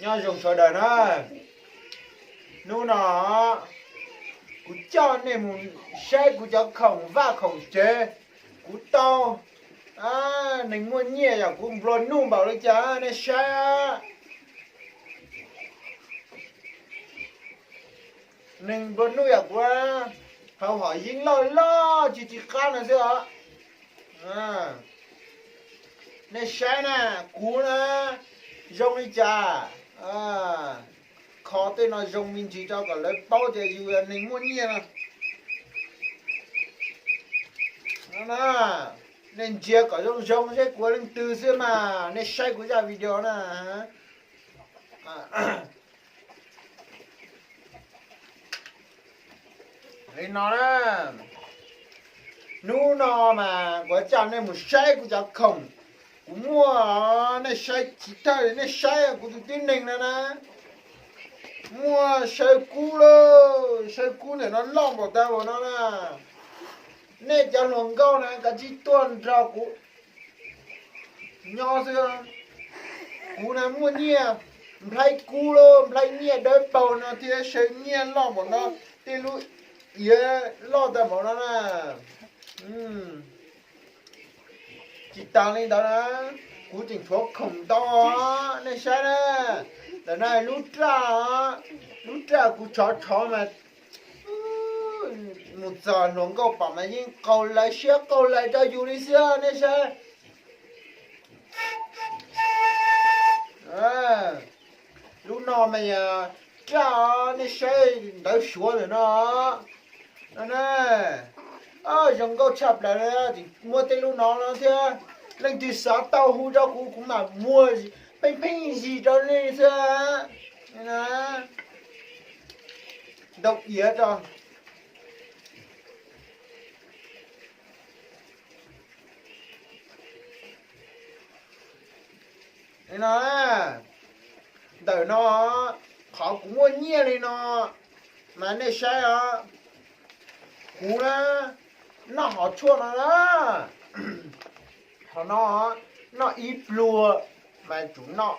Nyob zoo sawv daws na, hnub no kuv coj nej mus saib kuv cov khoom vaj khoom tsev. Kuv tau neeg muaj nyiaj yog kuv nplua nuj npaum li cas nej saib. Neeg nplua nuj yog kuv, hauv hom yeeb loj loj tsis tsis qab no xwb os. Nej saib na, kuv na zoo li cas. Kho tej no zoo me ntsis rau kom lawv paub tias yus yog neeg muaj nyiaj no. Nej ntsia kom zoo zoo seb kuv leej twg xwb mas nej saib kuv zaj video na. Li no na, hnub no mas kuv coj nej mus saib kuv cov khoom. Kuv muaj, nej saib tsis tawg nej saib kuv tus tib neeg no na. Muaj saw kub lauj, saw kub ntawm no loj npaum tas npaum no na. Nej cov hluas nkauj na kav tsij tuaj nrog kuv nyob xwb. Kuv na muaj nyiaj nplhaib kub lauj, nplhaib nyiaj dawb paug no thiab saw nyiaj loj npaum no, tej lub iav loj tas npaum no na. Tsis tas li ntawd na, kuv tseem tshuav khoom ntau os, nej saib na. Ntawm no lub raj, lub raj kuv tshov tshov mas mus txog hluas nkauj pom mas yeej qaug lawv siab qaug lawv rau yus li xwb nej saib. Lub no mas yog raj, nej saib ntawv Suav ntawm no. Zoo nkauj tshaj plaws, muaj tej lub no no thiab. Leej twg xav tau hu rau kuv, kuv mam muag pheej pheej zis rau nej xwb. Ntau iav rau no. Ntawm no, qhov kuv muaj nyiaj li no mas nej saib os. Kuv na, noj hov tshuaj no na, hov no, noj ib pluag mas tsum noj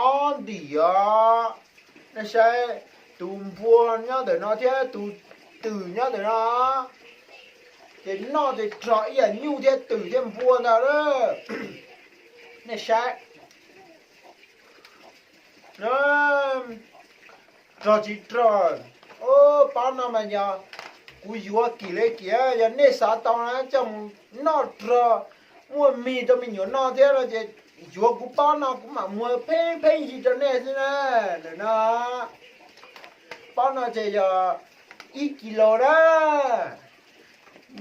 ob ntim os. Nej saib, tus npua nyob ntawm no thiab tus twm nyob ntawm no, ces noj ces rog ib yam nyuj thiab twm thiab npua ntag. Nej saib, rog tsis rog, pob no mas yog kuv yuav kim li kim, yog nej xav tau na coj mus noj rog, muaj mis rau me nyuam noj thiab no ces yuav kuv pob no kuv mam muag pheej pheej zis rau nej xwb na. Ntawm no, pob no ces yog ib kis lus na.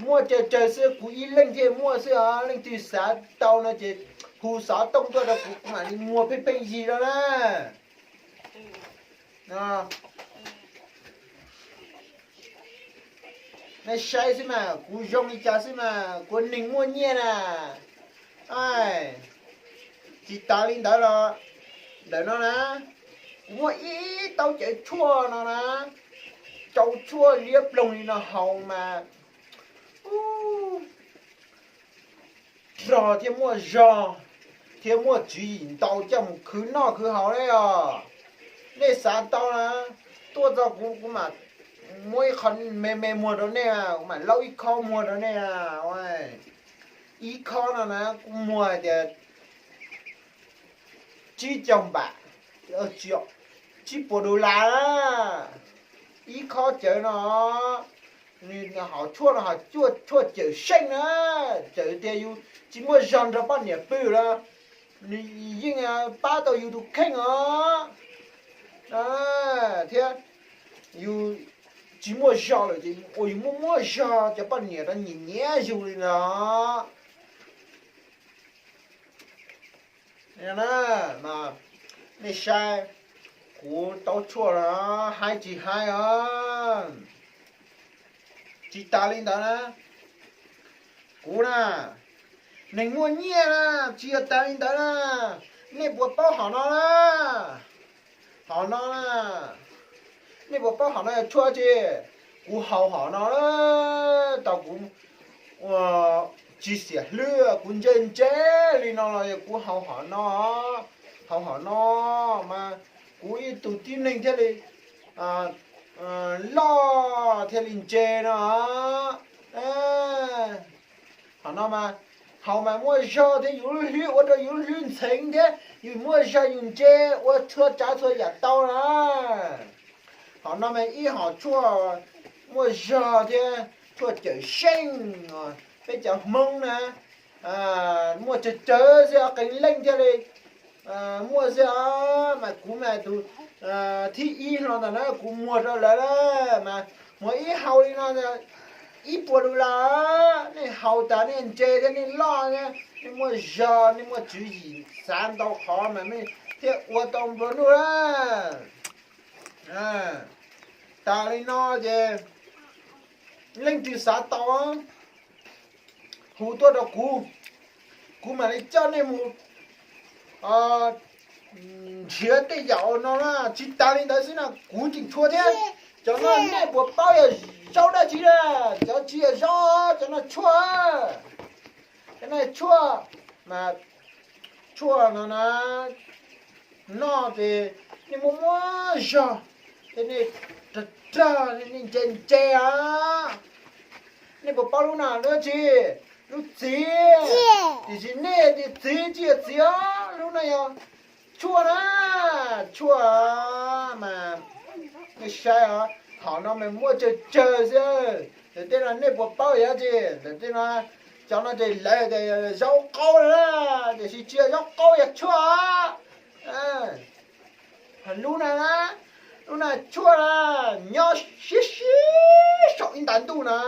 Muaj tsawg tsawg xwb, kuv ib leeg thiaj muaj xwb os. Leej twg xav tau no ces hu xov tooj tuaj rau kuv, kuv mam li muag pheej pheej zis rau na. Nej saib xwb mas, kuv zoo li cas xwb mas, kuv neeg muaj nyiaj na. Tsis tas li ntawd los, ntawm no na, kuv muaj ib taub cawv tshuaj no na, rau tshuaj liab ploog li no haus mas rog thiaj muaj zog, thiab muaj tswv yim ntau coj mus khwv noj khwv haus ne os. Nej xav tau na, tuaj txog kuv, kuv mam muab ib qho me me muag rau nej, kuv mam laub ib khob muag rau nej. Ib khob no na kuv muag hais tias tsib caug npam, tsib puas dollar na. Ib khob cawv no, nws hom tshuaj no hom cuaj tshuaj cawm seej na, cawm tias yus tsis muaj zog nrog poj niam pw los nws yeej pab tau yus tus kheej os. Thiab yus tsis muaj zog lawm ces ua yus muaj muaj zog, cov poj niam rov nyiam nyiam yus li no. Nej saib, kuv taub tshuaj no haib tsis haib os. Tsis tas li ntawd na, kuv na, neeg muaj nyiaj na, tsis yog tas li ntawd na. Nej puas paub hom no na? Hom no na, nej puas paub hom no yog tshuaj tsi? Kuv haus hom no tau kuv tsis xiam hlwb, kuv ntse ntse li no los yog kuv haus hom no. Thaum hom no mas kuv ib tug tib neeg thiaj li loj thiaj li ntse no. Hom no mas haus mas muaj zog thiab yus lub hlwb ua rau yus lub hlwb ntxheev thiab yus muaj zog yus ntse ua txhua tsav txhua yam tau na. Hom no mas ib hom tshuaj muaj zog thiab tshuaj cawm seej, peb cov Hmoob na muaj tsawg tsawg xwb, qee leej thiaj li muaj xwb os. Mas kuv mas tus thib ib no ntag na, kuv muag rau lawv na, mas muag ib hau li no ib puas dollar. Nej haus tas nej ntse thiab nej loj thiab nej muaj zog, nej muaj tswv yim xav ntau qhov mas nej thiaj ua tau nplua nuj na. Tas li no ces leej twg xav tau hu tuaj rau kuv, kuv mam li coj nej mus nrhiav tej yam no na. Tsis tas li ntawd xwb no, kuv tseem tshuaj thiab. Cov no nej puas paub yog zaub dab tsi na? Cov tsis yog zaub, cov no tshuaj, cov no tshuaj, mas tshuaj no na, noj ces nej muaj muaj zog, ces nej rag rag, nej ntse ntse os. Nej puas paub lub no lub tsi? Lub txiv. Tiam sis nej tias txiv tsis yog txiv os, lub no yog tshuaj na, tshuaj mas nej saib os, hom no mas muaj tsawg tsawg xwb. Ntawm tej no nej puas paub yog tsi? Ntawm tej no, cov no ces lawv tias zaub qaub na, tiam sis tsis yog zaub qaub, yog tshuaj. Lub no na, lub no tshuaj na, nyob siab siab saum ib nta ntuj na,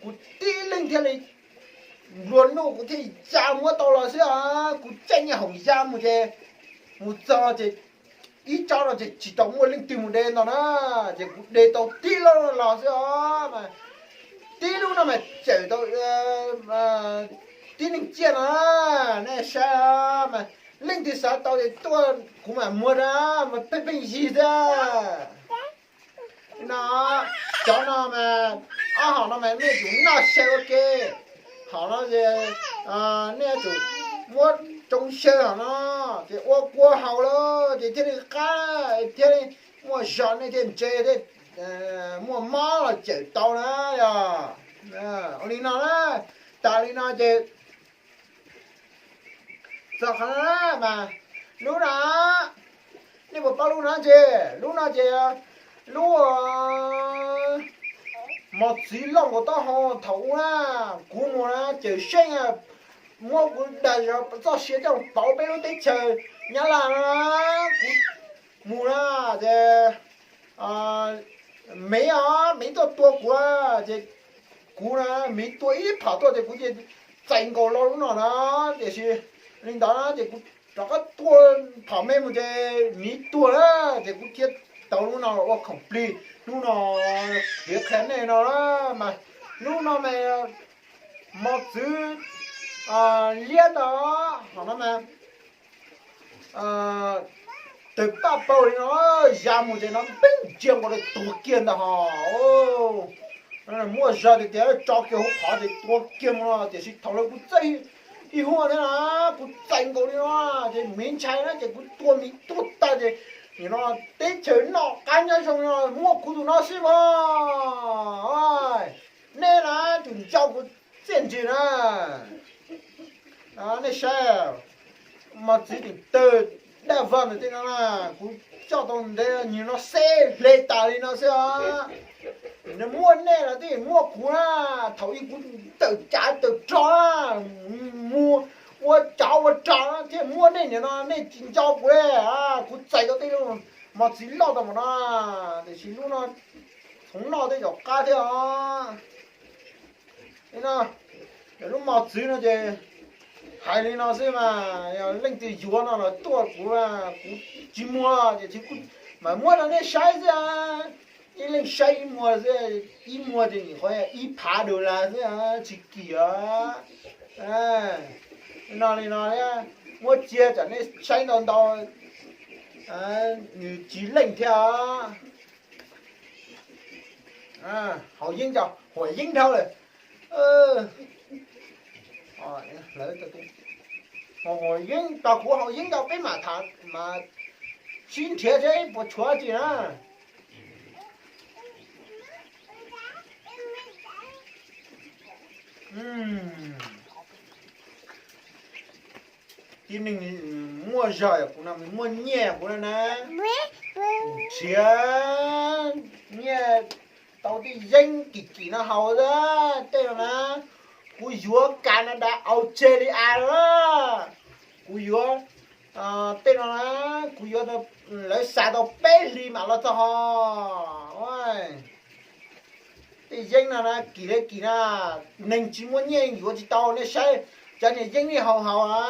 kuv tib leeg thiaj li nplua nuj kuv thiaj ya muab tau los xwb os. Kuv caij nyuag hoom ya mus ces mus txog ces ib tsob no ces tsis tau muaj leej twg mus de ntau na, ces kuv de tau tib lub los xwb os. Mas tib lub no mas cawm tau tib neeg ciaj no. Nej saib mas leej twg xav tau ces tuaj kuv mam muag rau mas pheej pheej yig xwb. No, cov no mas, ob hom no mas nej yuav tsum noj xyaw ua ke. Hom no nej yuav tsum muab tsoo xyaw hom no, ces ua kua haus lawm ces thiaj li qab thiaj li muaj zog, nej thiaj ntse thiab muaj mob los cawm tau na yog. Ua li no na, tas li no ces txog qhov no mas lub no, nej puas paub lub no tsis? Lub no ces lub mos txwv loj nkaus taub hau thaum ub na, kuv mus na cawm seej, muab kuv dag zog txoj sia coj pauv peb lub teb chaws Nyab Laj no. Kuv mus na ces miv os, miv tuaj tua kuv, ces kuv na, miv tua ib phom tuaj ces kuv ces txais nkaus lo lub no na, tiam sis li ntawd na ces kuv rov qab tua phom me mus ces miv tuag na, ces kuv thiaj tau lub no los ua khoom plig. Lub no, piav qhia nej no na, mas lub no mas mos txwv liab ntag, hom no mas tawg paj paug li no, ya mus ces no npeeb ntsia nkaus li tuag kiag ntag hos. Muaj zog tiag tiag, tso kiag hauv qhov ces tuag kiag mus no, tiam sis thaum lawv kuv txawj ib huaj thiab na, kuv txais nkaus li no ces miv ntshai na ces kuv tua miv tuag tag ces nim no teb chaws noj qab nyob zoo no muaj kuv tus no xwb mas. Nej na, tus nco kuv txiaj ntsig na. Nej saib, mos txwv tim tawg daj vog ntawm tej no na, kuv coj tau ntev nyuag no xeb hle tas li no xwb os. Nws muaj nej los twb muaj kuv na, thaum ub kuv tawm cav tawm rog na, mus ua cav ua rog na thiaj muaj nej, nim no nej tsis nco kuv li. Kuv txais tau tej lub mos txwv loj tau npaum no, tiam sis lub no txhoov noj tej zaum qab thiab os. Lub mos txwv no ces hais li no xwb mas, yog leej twg yuav no los tuaj kuv, kuv tsis muag ces tsis, kuv mam muab rau nej saib xwb. Ib leej saib ib muag xwb, ib muag ces nyuam qhuav ib phav dollar xwb, tsis kim os. No li no, muab cia tsam nej saib ntau ntau, nws tsis leej thiab os. Haus yeeb, huam yeeb dhau lawm. Yeeb tau kuv haus yeeb tau peb mam tham mas sib nrhiav seb puas tshuav tsi na. Tib neeg muaj zog yog kuv no, muaj nyiaj kuv no na. Nrhiav nyiaj tau tej yeeb kim kim no haus, tej no na. Kuv yuav Canada, Australia na. Kuv yuav tej no na, kuv yuav, lawv xa tau peb hlis mam los txog ho. Tej yeeb no na, kim li kim na, neeg tsis muaj nyiaj yuav tsis tau. Nej saib cov niag yeeb nej haus haus na,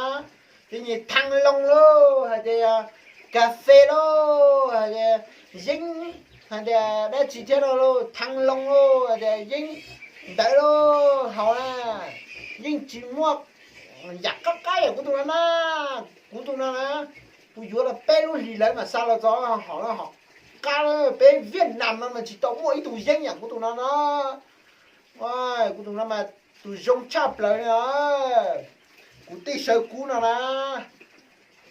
tej niag thaj loo lauj, hais tias kas fes lauj, hais tias yeeb, hais tias dab tsi thiab no lauj, thaj loo lauj, hais tias yeeb ntawd lauj, haus na, yeej tsis muaj yam qab qab yam kuv tus no na. Kuv tus no na, kuv yuav los peb lub hlis lawv mam xa los txog, hom no hom qab, peb Viaj Nam no mas tsis tau muaj ib tug yeeb yam kuv tus no na. Kuv tus no mas tus zoo tshaj plaws li. Kuv tej saw kub no na,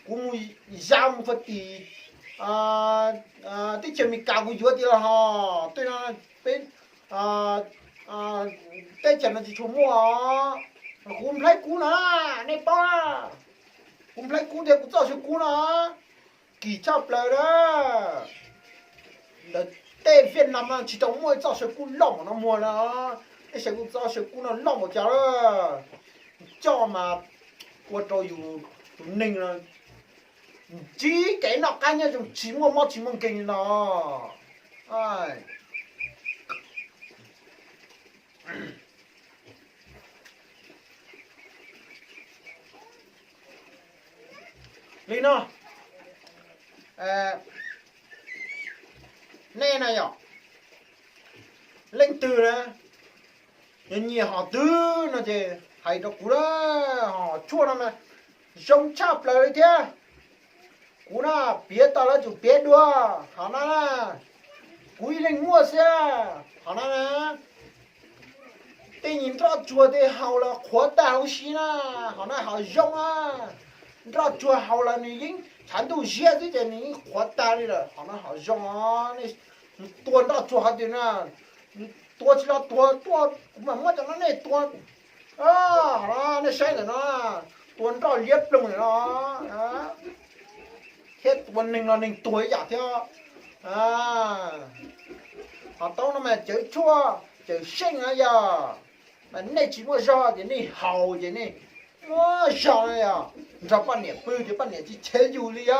kuv mus ya mus fa tim teb chaws Amelikas kuv yuav tias los ho, tej no peb teb chaws no tsis tshua muaj. Kuv nplhaib kub no, nej paub, kuv nplhaib kub thiab kuv txoj saw kub no kim tshaj plaws na. Ntawm tej Viaj Nam no tsis tau muaj ib txoj saw kub loj npaum no muag na. Nej saib kuv txoj saw kub no loj npaum cas lawm. Coj mas ua rau yus tus neeg no ntsib kev noj qab nyob zoo tsis muaj mob tsis muaj nkeeg li no. Li no, nej na yom, leej twg na nyiam hom twg no ces hais rau kuv na. Hom tshuaj no mas zoo tshaj plaws li thiab. Kuv na piav tau lawv tsum piav dua. Hom no na, kuv ib leeg muaj xwb. Hom no na, tej nyuag nroj tsuag tej haus los qhuav tag huv si na. Hom no hom zoo na, nroj tsuag haus los nws yeej tshav ntuj ziab xwb ces nws yeej qhuav tag li lawm. Hom no hom zoo os. Nej mus tua nroj tsuag qhov twg na, tua tsis los tuag tuaj, kuv mam muab cov no nej tua. Nej saib ntawm no, tua nroj liab ploog ntawm no thiab tua neeg los neeg tuag ib yam thiab. Hom tau no mas cawv tshuaj cawv seej no yog, mas nej tsis muaj zog ces nej haus ces nej muaj zog no yog nrog poj niam pw ces poj niam tsis cheb yus li os.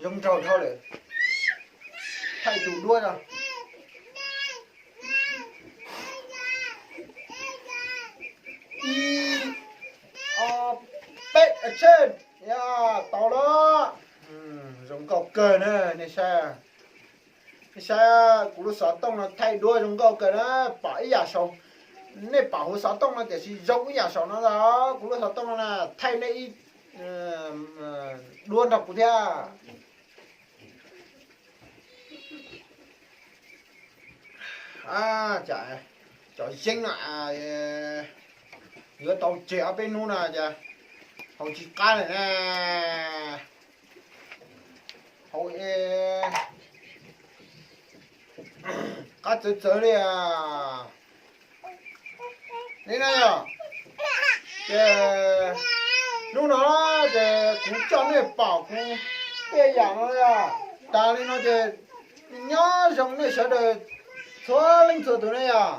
Zoo nraug dhau lawm. Thaij tus duab no. Ib, ob, peb, action. Tau lawm. Zoo nkauj kawg na, nej saib. Nej saib, kuv lub xov tooj no thaij duab zoo nkauj kawg na, pom ib yam saum, nej pom huv xov tooj no tiam sis zoo ib yam saum no ntag. Kuv lub xov tooj no na, thaij nej ib duab nrog kuv thiab. Cov yeeb no yuav tau tseg ob peb hnub no ces haus tsis qab lawm na. Haus qab txawv txawv li. Li no yog, ces hnub no ces kuv coj nej pom kuv tej yam no yog tas li no ces nyob zoo nej sawv daws txhua leej txhua tus ne yog.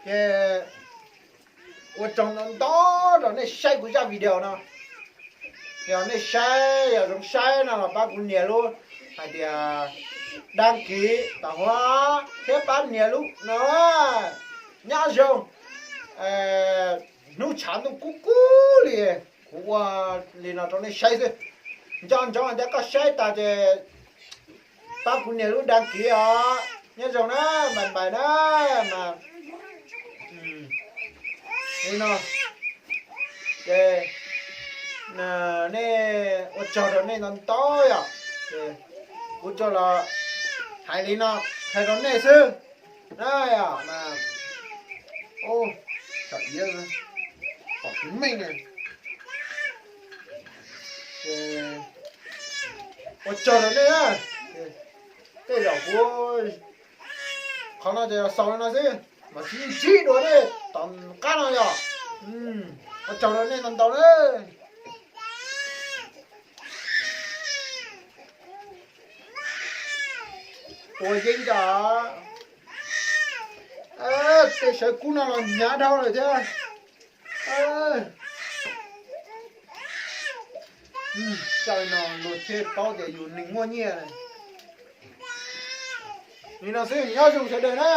Ces ua tsaug ntau ntau rau nej saib kuv zaj video no. Yog nej saib yog zoo saib no los pab kuv nias lub hais tias đăng ký tau huab thiab pab nias lub no. Nyob zoo. Hnub tshav ntuj kub kub li, kuv ua li no rau nej saib xwb. Nco ntsoov hais tias koj saib tas ces pab kuv nias lub đăng ký os. Nyob zoo na, npais npais na mas. Li no, ces nej ua tsaug rau nej ntau ntau yom. Kuv tsuas los hais li no. Hais rau nej xwb na, yog mas, tsam iab pom tus meej na. Ua tsaug rau nej na. Tej zaum kuv, qhov no ces xaus li no xwb mas tsis ntsib dua nej tom qab no yog. Ua tsaug rau nej ntau ntau na. Tua yeeb cas, tej sawv kub no los hnyav dhau lawm thiab. Coj li no luag thiaj paub tias yus neeg muaj nyiaj. Li no xwb, nyob zoo sawv daws na.